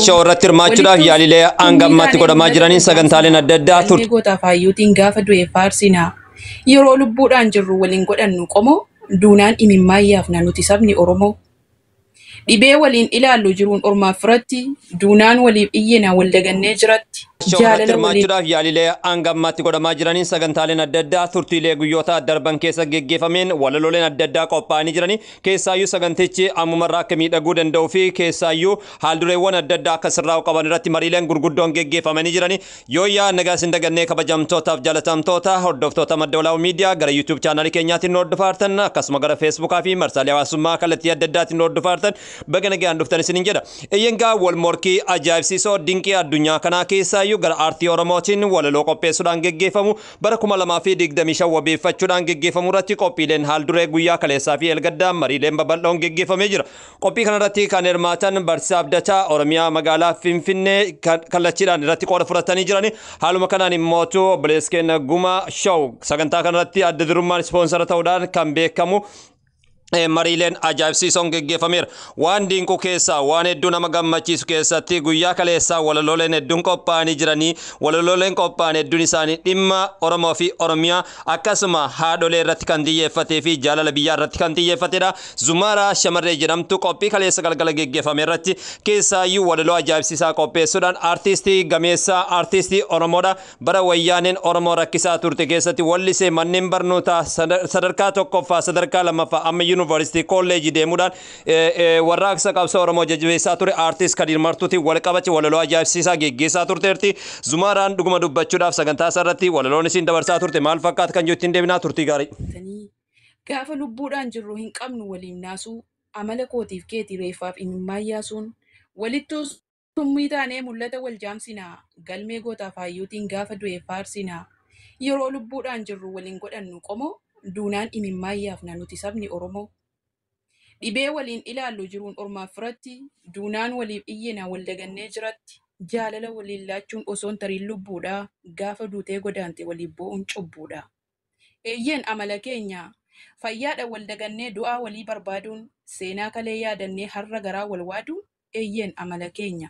Show irratti hirmaachuudhaaf Walittuu yaalilee hanga summii ammaatti taanee godhamaa mul'ata jiraniin wal sagantaaleen jaamsinaa. Adda addaa Galmee turte. gootaaf hayyuutiin gaafa du'e faarsinaa. Yeroo lubbuudhaan jirru waliin godhannu qomoo duunaan imimmaan yaafna nuti sabni Oromoo. Dhibee waliin ilaallu jiruun ormaaf firatti duunaan waliif iyyina wal dagannee jiratti Show irratti jaalala waliif hirmaachuudhaaf yaalilee hanga ammaatti godhamaa jiraniin sagantaaleen adda addaa turtiilee guyyoota darban keessa geggeeffameen walalooleen adda addaa qophaa'anii jiranii, keessaayyuu sagantichi ammumarraa akka miidhaguu danda'uu fi keessaayyuu haaldureewwan adda addaa akka sirraa'u qaban irratti mariileen gurguddoon geggeeffamanii jiranii. Yooyyaa, nagaa isin dagannee, kabajamtootaaf jaalatamtoota hordoftoota Madda Walaabuu Miidiyaa, gara YouTube chaanaalii keenyaatiin nu hordofaartan, akkasuma gara Feesbuukaa fi marsaalee hawaasummaa kallattii adda addaatiin nu hordofaartan, baga nagaan dhuftan isiniin jedha. Eeyyengaa, wal morkii ajaa'ibsiisoo dinqii addunyaa kanaa keessaayyuu gara aartii Oromootiin walaloo qopheessuudhaan geggeeffamu bara 2025 wabeeffachuudhaan geggeeffamu irratti qophiileen haalduree guyyaa kaleessaa fi elgaddaa mariileen babal'oon geggeeffamee jira. Qophii kanarratti kan hirmaatan Barsiisaa Abdataa Oromiyaa magaalaa Finfinnee kallachiidhaan irratti qooda fudhatanii jirani. Haaluma kanaan immootu obboleessi keenya Gumaa Show sagantaa kanarratti adda durummaan ispoonsara ta'uudhaan kan beekamu mariileen ajaa'ibsiisoon geggeeffameera. Waan dinqu keessaa, waan hedduu nama gammachiisu keessatti, guyyaa kaleessaa walalooleen hedduun qophaa'anii jiranii. Walalooleen qophaa'an hedduun isaanii dhimma Oromoo fi Oromiyaa, akkasuma haadholee irratti kan xiyyeeffatee fi jaalala biyyaa irratti kan xiyyeeffatedha. Zumaaraa shamarree jedhamtu qophii kaleessa galgala geggeeffame irratti keessaayyuu walaloo ajaa'ibsiisaa qopheessuudhaan aartistii gameessaa, aartistii Oromoodha. Bara wayyaaneen Oromoo rakkisaa turte keessatti wallisee manneen barnootaa sadarkaa tokkoffaa, sadarkaa lammaffaa, amma yuunivarsiitii kolleejii deemuudhaan warraaqsa qabsoo Oromoo jajjabeessaa ture aartist Kadir Martuutiin wal qabate walaloo ajaa'ibsiisaa geggeessaa turteerti. Zumaaraan dhuguma dubbachuudhaaf sagantaa isaa irratti walaloon isiin dabarsaa turte maal fakkaata kan jettiin deebinaa, turtii gaarii. Tanii gaafa lubbuudhaan jirru hin qabnu waliif naasuu, amala kootiif keetii reeffaaf imimmaan yaasuun walittuu summii taanee mul'ata wal jaamsinaa. Galmee gootaaf hayyuutiin gaafa du'e faarsinaa. Yeroo lubbuudhaan jirru waliin godhannu qomoo duunaan imimmaan yaafna nuti sabni Oromoo. Dhibee waliin ilaallu jiruun ormaaf firatti duunaan waliif iyyina wal dagannee jiratti jaalala waliin laachuun osoon tariin lubbuudha, gaafa duutee godaante waliif boo'uun cubbuudha. Eeyyeen, amala keenya fayyaadha wal dagannee du'aa walii barbaaduun, seenaa kalee yaadannee har'a garaa wal waaduun, eeyyeen, amala keenya.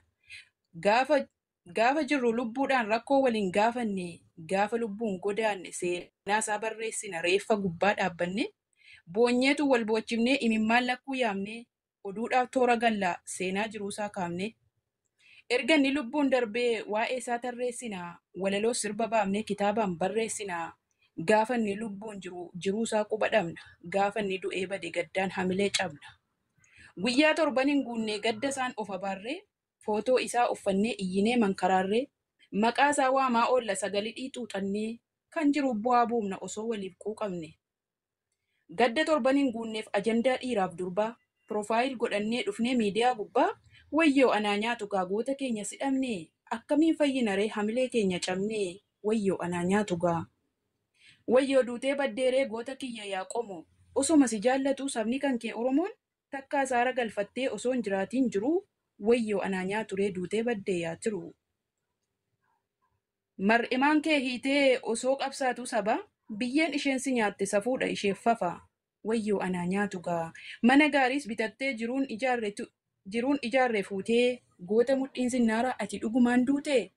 Gaafa jirru lubbuudhaan rakkoo waliin gaafanne, gaafa lubbuun godaanne seenaa isaa barreessina reeffa gubbaa dhaabbanne, boonyeetu wal boochifnee imimmaan lakkuu yaamne, oduudhaaf toora gallaa seenaa jiruusaa kaafne. Erga inni lubbuun darbee waa'ee isaa tarreessinaa, walaloo sirba baafnee kitaabaan barreessinaa. Gaafa inni lubbuun jiru jiruusaa quba dhabna, gaafa inni du'ee bade gaddaan hamilee cabna. Guyyaa torban hin guunne gadda isaan of abaarree, footoo isaa uffannee iyyinee mankaraarree, maqaa isaa waamaa oolla sagalidhii xuuxannee, kan jiru bu'aa buufna osoo waliif quuqamne. Gadda torban hin guunneef ajandaa dhiiraaf durbaa profile godhannee dhufnee miidiyaa gubbaa, wayyoo anaa nyaatu gaa, goota keenya sidhamne, akkamiin fayyina ree hamilee keenya cabnee? Wayyoo anaa nyaatu gaa. Wayyoo duutee baddeeree goota kiyya yaa qomo, osoma si jaallatu sabni kan kee Oromoon takkaa saara galfattee osoo hin jiraatiin jiruu, wayyoo anaa nyaatu ree, duutee baddee yaa tiru. Mar'imaan kee hiitee osoo qabsaatu saba, biyyeen isheen si nyaatte safuudha isheef fafa. Wayyoo anaa nyaatu gaa. Mana gaariis bitattee jiruun ijaarre fuutee, goota mudhiin sinnaaraa, ati dhugumaan duutee?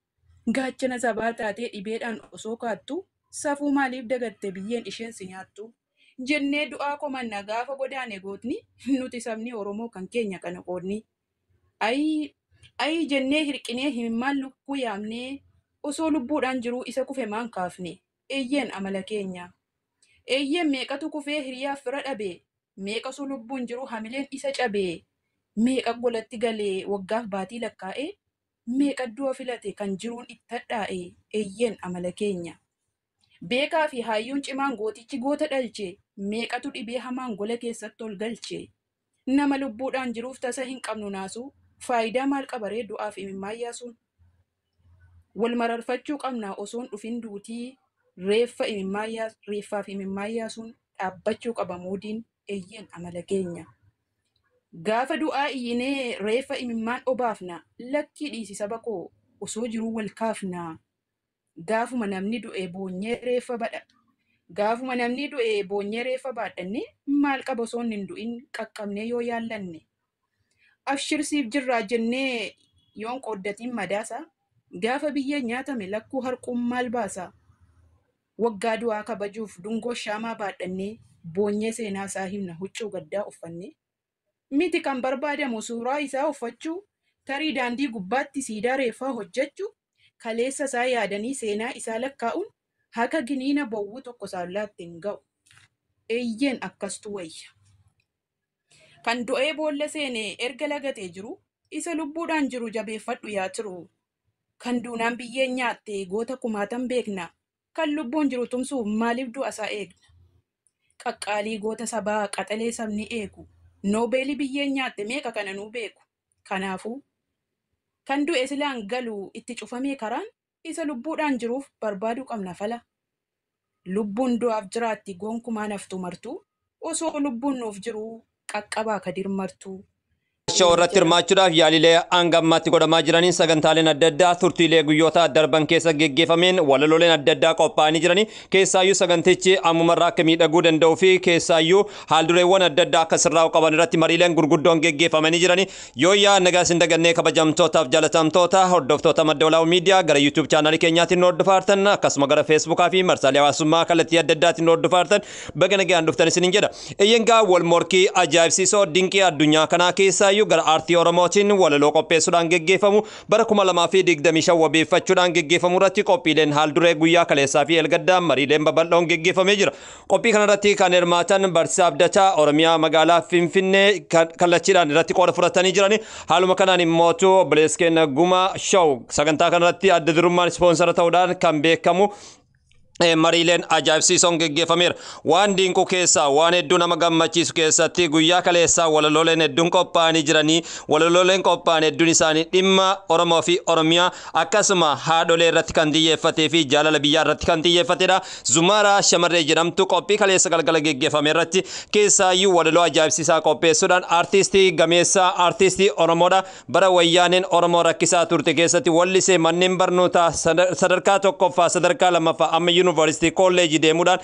Gaachana sabaa taatee dhibeedhaan osoo kaattu, safuu maaliif dagatte biyyeen isheen si nyaattu? Jennee du'aa komanna gaafa godaane gootni, nuti sabni Oromoo kan keenya kana qoodni. Ayii ayii jennee hirqinee himimmaan lukkuu yaamnee, osoo lubbuudhaan jiruu isa kufe maan kaafne? Eeyyeen, amala keenya. Eeyyeen, meeqatu kufee hiriyaaf fira dhabe, meeqa osoo lubbuun jiruu hamileen isa cabe, meeqa golatti galee waggaaf baatii lakkaa'e, meeqa du'a filate kan jiruun itti hadhaa'e? Eeyyeen, amala keenya. Beekaa fi hayyuun cimaan gootichi goota dhalche, meeqatu dhibee hamaan gola keessatti ol galche? Nama lubbuudhaan jiruuf tasa hin qabnu naasu, faayidaa maal qabaree du'aaf imimmaan yaasuun? Wal mararfachuu qabna osoon dhufin duutii, reeffaaf imimmaan yaasuun dhaabbachuu qaba muudiin, eeyyeen, amala keenya. Gaafa du'aa iyyinee reeffa imimmaan obaafna, lakkii dhiisi saba koo, osoo jiruu wal kaafna. Gaafuma namni du'e boonyee reeffa badha. Gaafuma namni du'e boonyee reeffa baadhanne, maal qaba osoo hin du'in qaqqabnee yoo yaallanne? Abshirsiif jirraa jennee Yoon qooddatiin madaasa. Gaafa biyyeen nyaatame lakkuu harquun maal baasa? Waggaa du'aa kabajuuf dungoo shaamaa baadhannee boonyee seenaa isaa himna huccuu gaddaa uffannee. Miti kan barbaadamu suuraa isaa uffachuu, tarii daandii gubbaatti siidaa reeffaa hojjechuu, kaleessa isaa yaadanii seenaa isaa lakkaa'uun haka giniina bowwuu tokko saallaatti hin ga'u. Eeyyeen akkastu wayya. Kan du'ee boolla seene erga lagatee jiru, isa lubbuudhaan jiru jabeeffadhu yaa tiru. Kan duunaan biyyeen nyaatte goota kumaatan beekna. Kan lubbuun jiru tumsuuf maaliif du'a isaa eegna? Qaqqaalii goota sabaa qaxalee sabni eegu. Noobeelii biyyeen nyaatte meeqa kana nuu beeku. Kanaafuu kan du'e silaan galu itti cufamee karaan isa lubbuudhaan jiruuf barbaaduu qabna fala. Lubbuun du'aaf jiraatti gonkumaa naftu martuu osoo lubbuun nuuf jiruu qaqqabaa kadir martuu. Show irratti hirmaachuudhaaf yaalilee hanga ammaatti godhamaa jiraniin sagantaaleen adda addaa turtiilee guyyoota darban keessa geggeeffameen walalooleen adda addaa qophaa'anii jiranii keessaayyuu sagantichi ammumarraa akka miidhaguu danda'uu fi keessaayyuu haaldureewwan adda addaa akka sirraa'u qaban irratti mariileen gurguddoon geggeeffamanii jiranii. Yooyyaa, nagaa isin dagannee, kabajamtootaaf jaalatamtoota hordoftoota Madda Walaabuu Miidiyaa, gara YouTube chaanaalii keenyaatiin nu hordofaartan, akkasuma gara Feesbuukaa fi marsaalee hawaasummaa kallattii adda addaatiin nu hordofaartan, baga nagaan dhuftan isiniin jedha. Iyyangaa wal morkii ajaa'ibsiisoo dinqii addunyaa kanaa keessaayyuu gara aartii Oromootiin walaloo qopheessuudhaan geggeeffamu bara 2025 wabeeffachuudhaan geggeeffamu irratti qophiileen haalduree guyyaa kaleessaa fi elgaddaa mariileen babal'oon geggeeffamee jira. Qophii kanarratti kan hirmaatan Barsiisaa Abdataa Oromiyaa magaalaa Finfinnee kallachiidhaan irratti qooda fudhatanii jirani. Haaluma kanaan immootu obboleessi keenya Gumaa Show sagantaa kanarratti adda durummaan ispoonsara ta'uudhaan kan beekamu mariileen ajaa'ibsiisoon geggeeffameera. Waan dinqu keessaa, waan hedduu nama gammachiisu keessatti guyyaa kaleessaa walalooleen hedduun qophaa'anii jiranii, walalooleen qophaa'an hedduun isaanii dhimma Oromoo fi Oromiyaa akkasuma haadholee irratti kan xiyyeeffatee fi jaalala biyyaa irratti kan xiyyeeffatedha. Zumaaraa shamarree jedhamtu qophii kaleessa galgala geggeeffame irratti keessaayyuu walaloo ajaa'ibsiisaa qopheessuudhaan aartistii gameessaa, aartistii Oromoodha. Bara wayyaaneen Oromoo rakkisaa turte keessatti wallisee manneen barnootaa sadarkaa tokkoffaa, sadarkaa lammaffaa, amma yuunivarsiitii kolleejii deemuudhaan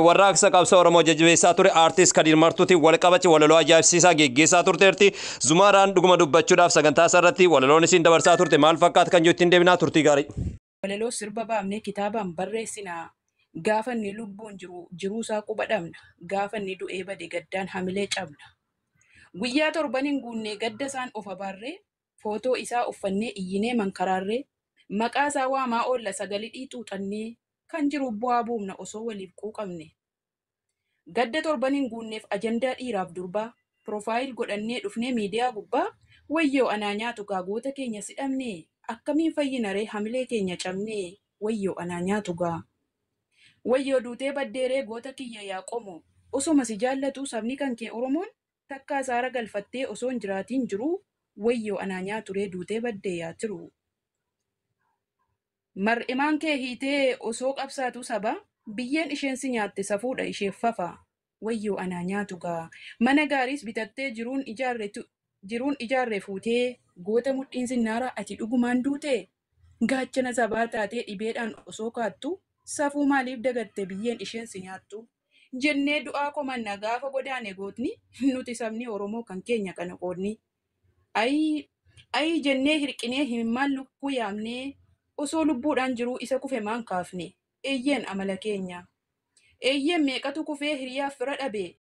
warraaqsa qabsoo Oromoo jajjabeessaa ture aartist Kadir Martuutiin wal qabate walaloo ajaa'ibsiisaa geggeessaa turteerti. Zumaaraan dhuguma dubbachuudhaaf sagantaa isaarratti walaloon isiin dabarsaa turte maal fakkaata kan jettu ittiin deebinaa, turtii gaarii. Walaloo sirba baafnee kitaabaan barreessinaa. Gaafa inni lubbuun jiru jiruusaa quba dhabna. Gaafa inni du'ee bade gaddaan hamilee cabna. Guyyaa torban hin guunne gadda isaan of abaarree, footoo isaa uffannee iyyinee mankaraarree, maqaa isaa waamaa oolla sagalee xuuxannee, kan jiru bu'aa buufna osoo waliif quuqamne. Gadda torban hin guunneef ajandaa dhiiraaf durbaa profile godhannee dhufnee miidiyaa gubbaa, wayyoo anaa nyaatu gaa, goota keenya sidhamnee akkamiin fayyinaree hamilee keenya cabnee, wayyoo anaa nyaatu gaa. Wayyoo duutee baddeeree goota kiyya yaa qomo, osoma si jaallatu sabni kan kee Oromoon takkaa saara galfattee osoo hin jiraatiin jiruu, wayyoo anaa nyaaturee duutee baddee yaa tiru. Mar'imaan kee hiitee osoo qabsaatu saba, biyyeen isheen si nyaatte safuudha isheef fafa. Wayyoo anaa nyaatu gaa. Mana gaariis bitattee jiruun ijaarre fuutee, goota mudhiin sinnaara ati dhugumaan duutee, gaachana sabaa taatee dhibeedhaan osoo kaattu, safuu maaliif dagatte biyyeen isheen si nyaattu? Jennee du'aa komanna gaafa godaane gootni, nuti sabni Oromoo kan keenya kana qoodni. Ayii ayii jennee hirqinee himimmaan lukkuu yaamnee, osoo lubbuudhaan jiruu isa kufe maan kaafne? Eeyyeen amala keenya. Eeyyeen meeqatu kufee hiriyaaf fira dhabe.